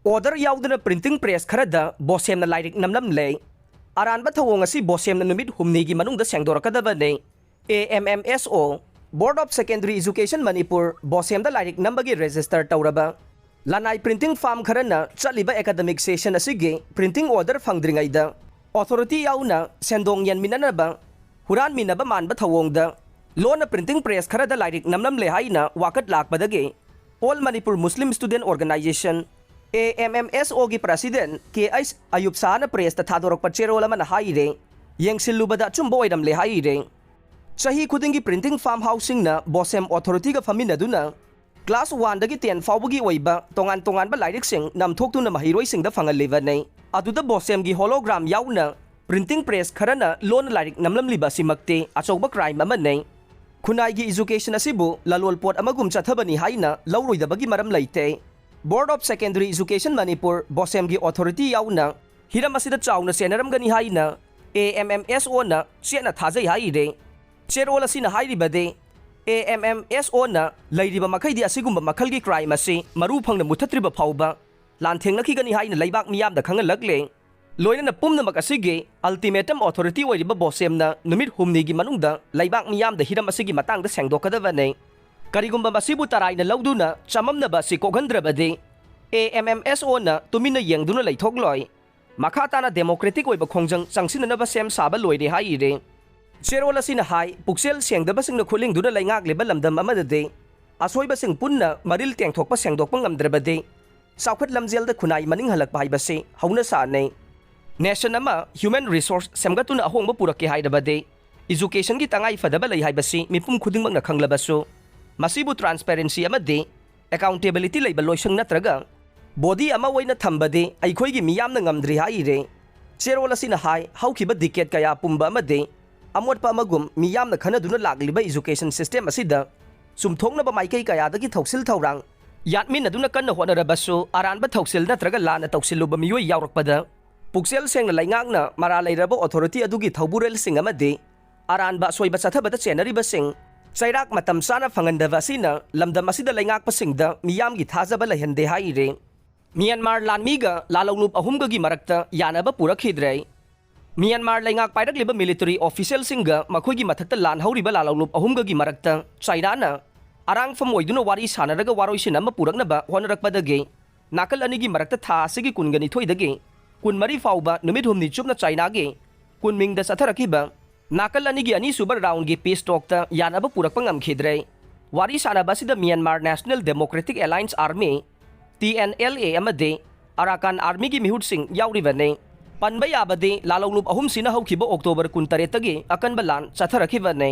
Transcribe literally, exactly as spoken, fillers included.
Order ꯌꯥꯎꯗꯅ printing press ꯈꯔꯗ ꯕꯣꯁꯦꯝꯅ ꯂꯥꯏꯔꯤꯛ ꯅꯝꯂꯝꯂꯦ꯫ ꯑꯔꯥꯟꯕ ꯊꯧꯑꯣꯡ ꯑꯁꯤ ꯕꯣꯁꯦꯝꯅ ꯅꯨꯃꯤꯠ ꯍꯨꯝꯅꯤꯒꯤ ꯃꯅꯨꯡꯗ ꯁꯦꯡꯗꯣꯔꯛꯀꯗꯕꯅꯤ꯫ ꯑꯦ ꯑꯦꯝ ꯑꯦꯝ ꯑꯦꯁ ꯑꯣ, Board of Secondary Education Manipur, ꯕꯣꯁꯦꯝꯗ ꯂꯥꯏꯔꯤꯛ ꯅꯝꯕꯒꯤ ꯔꯦꯖꯤꯁꯇꯔ ꯇꯧꯔꯕ ꯂꯅꯥꯏ ꯄ꯭ꯔꯤꯟꯇꯤꯡ ꯐꯥꯔꯝ ꯈꯔꯅ ꯆꯠꯂꯤꯕ ꯑꯦꯀꯥꯗꯃꯤꯛ ꯁꯦꯁꯟ ꯑꯁꯤꯒꯤ ꯄ꯭ꯔꯤꯟꯇꯤꯡ ꯑꯣꯔꯗꯔ ꯐꯪꯗ꯭ꯔꯤꯉꯩꯗ ꯑꯣꯊꯣꯔꯤꯇꯤ ꯌꯥꯎꯅ ꯁꯦꯟꯗꯣꯡ ꯌꯦꯟꯃꯤꯟꯅꯅꯕ ꯍꯨꯔꯥꯟꯃꯤꯟꯅꯕ ꯃꯥꯟꯕ ꯊꯧꯑꯣꯡꯗ ꯂꯣꯟꯅ ꯄ꯭ꯔꯤꯟꯇꯤꯡ ꯄ꯭ꯔꯦꯁ ꯈꯔꯗ ꯂꯥꯏꯔꯤꯛ ꯅꯝꯂꯝꯂꯦ ꯍꯥꯏꯅ ꯋꯥꯀꯠ ꯂꯥꯛꯄꯗꯒꯤ All Manipur Muslim Student Organization, A M M S ꯑꯣꯒꯤ ꯄ꯭ꯔꯁꯤꯗꯦꯟ ꯀꯦ ꯑꯩꯆ ꯑꯌꯨꯕ ꯁꯥꯍꯅ ꯄ꯭ꯔꯦꯁꯇ ꯊꯥꯗꯣꯔꯛꯄ ꯆꯦꯔꯣꯜ ꯑꯃꯅ ꯍꯥꯏꯔꯦ, ꯌꯦꯡꯁꯤꯜꯂꯨꯕꯗ ꯑꯆꯨꯝꯕ ꯑꯣꯏꯔꯝꯂꯦ ꯍꯥꯏꯔꯦ꯫ ꯆꯍꯤ ꯈꯨꯗꯤꯡꯒꯤ ꯄ꯭ꯔꯤꯟꯇꯤꯡ ꯐꯥꯔꯝ ꯍꯥꯎꯁꯁꯤꯡꯅ ꯕꯣꯁꯦꯝ ꯑꯣꯊꯣꯔꯤꯇꯤꯒ ꯐꯝꯃꯤꯟꯅꯗꯨꯅ ꯀ꯭ꯂꯥꯁ ꯋꯥꯟꯗꯒꯤ ꯇꯦꯟ ꯐꯥꯎꯕꯒꯤ ꯑꯣꯏꯕ ꯇꯣꯉꯥꯟ ꯇꯣꯉꯥꯟꯕ ꯂꯥꯏꯔꯤꯛꯁꯤꯡ ꯅꯝꯊꯣꯛꯇꯨꯅ ꯃꯍꯩꯔꯣꯏꯁꯤꯡꯗ ꯐꯪꯍꯜꯂꯤꯕꯅꯤ꯫ ꯑꯗꯨꯗ ꯕꯣꯁꯦꯝꯒꯤ ꯍꯣꯂꯣꯒ꯭ꯔꯥꯝ ꯌꯥꯎꯅ ꯄ꯭ꯔꯤꯟꯇꯤꯡ ꯄ꯭ꯔꯦꯁ ꯈꯔꯅ ꯂꯣꯟꯅ ꯂꯥꯏꯔꯤꯛ ꯅꯝꯂꯝꯂꯤꯕ ꯑꯁꯤꯃꯛꯇꯤ ꯑꯆꯧꯕ ꯀ꯭ꯔꯥꯏꯝ ꯑꯃꯅꯤ꯫ ꯈꯨꯟꯅꯥꯏꯒꯤ ꯏꯖꯨꯀꯦꯁꯟ ꯑꯁꯤꯕꯨ ꯂꯂꯣꯜ ꯄꯣꯠ ꯑꯃꯒꯨꯝ ꯆꯠꯊꯕꯅꯤ ꯍꯥꯏꯅ ꯂꯧꯔꯣꯏꯗꯕꯒꯤ ꯃꯔꯝ ꯂꯩꯇꯦ꯫ Board of Secondary Education Manipur, ꯕꯣꯁꯦꯝꯒꯤ ꯑꯣꯊꯣꯔꯤꯇꯤ ꯌꯥꯎꯅ ꯍꯤꯔꯝ ꯑꯁꯤꯗ ꯆꯥꯎꯅ ꯆꯦꯟꯅꯔꯝꯒꯅꯤ ꯍꯥꯏꯅ ꯑꯦ ꯑꯦꯝ ꯑꯦꯝ ꯑꯦꯁ ꯑꯣꯅ ꯆꯦꯠꯅ ꯊꯥꯖꯩ ꯍꯥꯏꯔꯦ꯫ ꯆꯦꯔꯣꯜ ꯑꯁꯤꯅ ꯍꯥꯏꯔꯤꯕꯗꯤ ꯑꯦ ꯑꯦꯝ ꯑꯦꯝ ꯑꯦꯁ ꯑꯣꯅ ꯂꯩꯔꯤꯕ ꯃꯈꯩꯗꯤ ꯑꯁꯤꯒꯨꯝꯕ ꯃꯈꯜꯒꯤ ꯀ꯭ꯔꯥꯏꯝ ꯑꯁꯤ ꯃꯔꯨ ꯐꯪꯅ ꯃꯨꯊꯠꯇ꯭ꯔꯤꯕ ꯐꯥꯎꯕ ꯂꯥꯟꯊꯦꯡꯅꯈꯤꯒꯅꯤ ꯍꯥꯏꯅ ꯂꯩꯕꯥꯛ ꯃꯤꯌꯥꯝꯗ ꯈꯪꯍꯜꯂꯛꯂꯦ꯫ ꯂꯣꯏꯅꯅ ꯄꯨꯝꯅꯃꯛ ꯑꯁꯤꯒꯤ ꯑꯜꯇꯤꯃꯦꯇꯝ ꯑꯣꯊꯣꯔꯤꯇꯤ ꯑꯣꯏꯔꯤꯕ ꯕꯣꯁꯦꯝꯅ ꯅꯨꯃꯤꯠ ꯍꯨꯝꯅꯤꯒꯤ ꯃꯅꯨꯡꯗ ꯂꯩꯕꯥꯛ ꯃꯤꯌꯥꯝꯗ ꯍꯤꯔꯝ ꯑꯁꯤꯒꯤ ꯃꯇꯥꯡꯗ ꯁꯦꯡꯗꯣꯛꯀꯗꯕꯅꯤ꯫ ꯀꯔꯤꯒꯨꯝꯕ ꯃꯁꯤꯕꯨ ꯇꯔꯥꯏꯅ ꯂꯧꯗꯨꯅ ꯆꯃꯝꯅꯕ ꯑꯁꯤ ꯀꯣꯛꯍꯟꯗ꯭ꯔꯕꯗꯤ ꯑꯦ ꯑꯦꯝ ꯑꯦꯝ ꯑꯦꯁ ꯑꯣꯅ ꯇꯨꯃꯤꯟꯅ ꯌꯦꯡꯗꯨꯅ ꯂꯩꯊꯣꯛꯂꯣꯏ꯫ ꯃꯈꯥ ꯇꯥꯅ ꯗꯦꯃꯣꯀ꯭ꯔꯦꯇꯤꯛ ꯑꯣꯏꯕ ꯈꯣꯡꯖꯪ ꯆꯪꯁꯤꯟꯅꯅꯕ ꯁꯦꯝ ꯁꯥꯕ ꯂꯣꯏꯔꯦ ꯍꯥꯏꯔꯦ꯫ ꯆꯦꯔꯣꯜ ꯑꯁꯤꯅ ꯍꯥꯏ, ꯄꯨꯛꯆꯦꯜ ꯁꯦꯡꯗꯕꯁꯤꯡꯅ ꯈꯨꯠꯂꯤꯡꯗꯨꯅ ꯂꯩꯉꯥꯛꯂꯤꯕ ꯂꯝꯗꯝ ꯑꯃꯗꯗꯤ ꯑꯁꯣꯏꯕꯁꯤꯡ ꯄꯨꯟꯅ ꯃꯔꯤꯜ ꯇꯦꯡꯊꯣꯛꯄ ꯁꯦꯡꯗꯣꯛꯄ ꯉꯝꯗ꯭ꯔꯕꯗꯤ ꯆꯥꯎꯈꯠ ꯂꯝꯖꯦꯜꯗ ꯈꯨꯟꯅꯥꯏ ꯃꯅꯤꯡ ꯍꯜꯂꯛꯄ ꯍꯥꯏꯕꯁꯤ ꯍꯧꯅꯁꯥꯅꯤ꯫ ꯅꯦꯁꯟ ꯑꯃ ꯍ꯭ꯌꯨꯃꯦꯟ ꯔꯤꯁꯣꯔꯁ ꯁꯦꯝꯒꯠꯇꯨꯅ ꯑꯍꯣꯡꯕ ꯄꯨꯔꯛꯀꯦ ꯍꯥꯏꯔꯕꯗꯤ ꯏꯖꯨꯀꯦꯁꯟꯒꯤ ꯇꯉꯥꯏ ꯐꯗꯕ ꯂꯩ ꯍꯥꯏꯕꯁꯤ ꯃꯤꯄꯨꯝ ꯈꯨꯗꯤꯡꯃꯛꯅ ꯈꯪꯂꯕꯁꯨ, ꯃꯁꯤꯕꯨ ꯇ꯭ꯔꯥꯟꯁꯄꯦꯔꯦꯟꯁꯤ ꯑꯃꯗꯤ ꯑꯦꯀꯥꯎꯟꯇꯦꯕꯤꯂꯤꯇꯤ ꯂꯩꯕ ꯂꯣꯏꯁꯪ ꯅꯠꯇ꯭ꯔꯒ ꯕꯣꯗꯤ ꯑꯃ ꯑꯣꯏꯅ ꯊꯝꯕꯗꯤ ꯑꯩꯈꯣꯏꯒꯤ ꯃꯤꯌꯥꯝꯅ ꯉꯝꯗ꯭ꯔꯤ ꯍꯥꯏꯔꯦ꯫ ꯆꯦꯔꯣꯜ ꯑꯁꯤꯅ ꯍꯥꯏ, ꯍꯧꯈꯤꯕ ꯗꯤꯀꯦꯠ ꯀꯌꯥ ꯄꯨꯝꯕ ꯑꯃꯗꯤ ꯑꯃꯣꯠꯄ ꯑꯃꯒꯨꯝ ꯃꯤꯌꯥꯝꯅ ꯈꯟꯅꯗꯨꯅ ꯂꯥꯛꯂꯤꯕ ꯏꯖꯨꯀꯦꯁꯟ ꯁꯤꯁꯇꯦꯝ ꯑꯁꯤꯗ ꯆꯨꯝꯊꯣꯛꯅꯕ ꯃꯥꯏꯀꯩ ꯀꯌꯥꯗꯒꯤ ꯊꯧꯁꯤꯜ ꯊꯧꯔꯥꯡ ꯌꯥꯠꯃꯤꯟꯅꯗꯨꯅ ꯀꯟꯅ ꯍꯣꯠꯅꯔꯕꯁꯨ, ꯑꯔꯥꯟꯕ ꯊꯧꯁꯤꯜ ꯅꯠꯇ꯭ꯔꯒ ꯂꯥꯟꯅ ꯇꯧꯁꯤꯜꯂꯨꯕ ꯃꯤꯑꯣꯏ ꯌꯥꯎꯔꯛꯄꯗ ꯄꯨꯛꯆꯦꯜ ꯁꯦꯡꯅ ꯂꯩꯉꯥꯛꯅ ꯃꯔꯥꯜ ꯂꯩꯔꯕ ꯑꯣꯊꯣꯔꯤꯇꯤ ꯑꯗꯨꯒꯤ ꯊꯧꯕꯨꯔꯦꯜꯁꯤꯡ ꯑꯃꯗꯤ ꯑꯔꯥꯟꯕ ꯑꯁꯣꯏꯕ ꯆꯠꯊꯕꯗ ꯆꯦꯟꯅꯔꯤꯕꯁꯤꯡ ꯆꯩꯔꯥꯛ ꯃꯇꯝ ꯆꯥꯅ ꯐꯪꯍꯟꯗꯕ ꯑꯁꯤꯅ ꯂꯝꯗꯝ ꯑꯁꯤꯗ ꯂꯩꯉꯥꯛꯄꯁꯤꯡꯗ ꯃꯤꯌꯥꯝꯒꯤ ꯊꯥꯖꯕ ꯂꯩꯍꯟꯗꯦ ꯍꯥꯏꯔꯤ꯫ ꯃ꯭ꯌꯥꯟꯃꯥꯔ ꯂꯥꯟꯃꯤꯒ ꯂꯥꯂꯧꯂꯨꯞ ꯑꯍꯨꯝꯒꯒꯤ ꯃꯔꯛꯇ ꯌꯥꯅꯕ ꯄꯨꯔꯛꯈꯤꯗ꯭ꯔꯦ꯫ ꯃ꯭ꯌꯥꯟꯃꯥꯔ ꯂꯩꯉꯥꯛ ꯄꯥꯏꯔꯛꯂꯤꯕ ꯃꯤꯂꯤꯇꯔꯤ ꯑꯣꯐꯤꯁꯤꯌꯦꯜꯁꯤꯡꯒ ꯃꯈꯣꯏꯒꯤ ꯃꯊꯛꯇ ꯂꯥꯟ ꯍꯧꯔꯤꯕ ꯂꯥꯂꯧꯂꯨꯞ ꯑꯍꯨꯝꯒꯒꯤ ꯃꯔꯛꯇ ꯆꯥꯏꯅꯥꯅ ꯑꯔꯥꯡꯐꯝ ꯑꯣꯏꯗꯨꯅ ꯋꯥꯔꯤ ꯁꯥꯟꯅꯔꯒ ꯋꯥꯔꯣꯏꯁꯤꯟ ꯑꯃ ꯄꯨꯔꯛꯅꯕ ꯍꯣꯠꯅꯔꯛꯄꯗꯒꯤ ꯅꯥꯀꯜ ꯑꯅꯤꯒꯤ ꯃꯔꯛꯇ ꯊꯥ ꯑꯁꯤꯒꯤ ꯀꯨꯟꯒ ꯅꯤꯊꯣꯏꯗꯒꯤ ꯀꯨꯟꯃꯔꯤ ꯐꯥꯎꯕ ꯅꯨꯃꯤꯠ ꯍꯨꯝꯅꯤ ꯆꯨꯞꯅ ꯆꯥꯏꯅꯥꯒꯤ ꯀꯨꯟꯃꯤꯡꯗ ꯆꯠꯊꯔꯛꯈꯤꯕ ꯅꯥꯀꯜ ꯑꯅꯤꯒꯤ ꯑꯅꯤꯁꯨꯕ ꯔꯥꯎꯟꯒꯤ ꯄꯤꯁ ꯇꯣꯛꯇ ꯌꯥꯅꯕ ꯄꯨꯔꯛꯄ ꯉꯝꯈꯤꯗ꯭ꯔꯦ꯫ ꯋꯥꯔꯤ ꯁꯥꯟꯅꯕ ꯑꯁꯤꯗ Myanmar national democratic alliance army, T N L A, ꯑꯃꯗꯤ ꯑꯔꯥꯀꯥꯟ ꯑꯥꯔꯃꯤꯒꯤ ꯃꯤꯍꯨꯠꯁꯤꯡ ꯌꯥꯎꯔꯤꯕꯅꯤ꯫ ꯄꯟꯕ ꯌꯥꯕꯗꯤ ꯂꯥꯂꯧꯂꯨꯞ ꯑꯍꯨꯝꯁꯤꯅ ꯍꯧꯈꯤꯕ ꯑꯣꯛꯇꯣꯕꯔ ꯀꯨꯟꯇꯔꯦꯠꯇꯒꯤ ꯑꯀꯟꯕ ꯂꯥꯟ ꯆꯠꯊꯔꯛꯈꯤꯕꯅꯤ꯫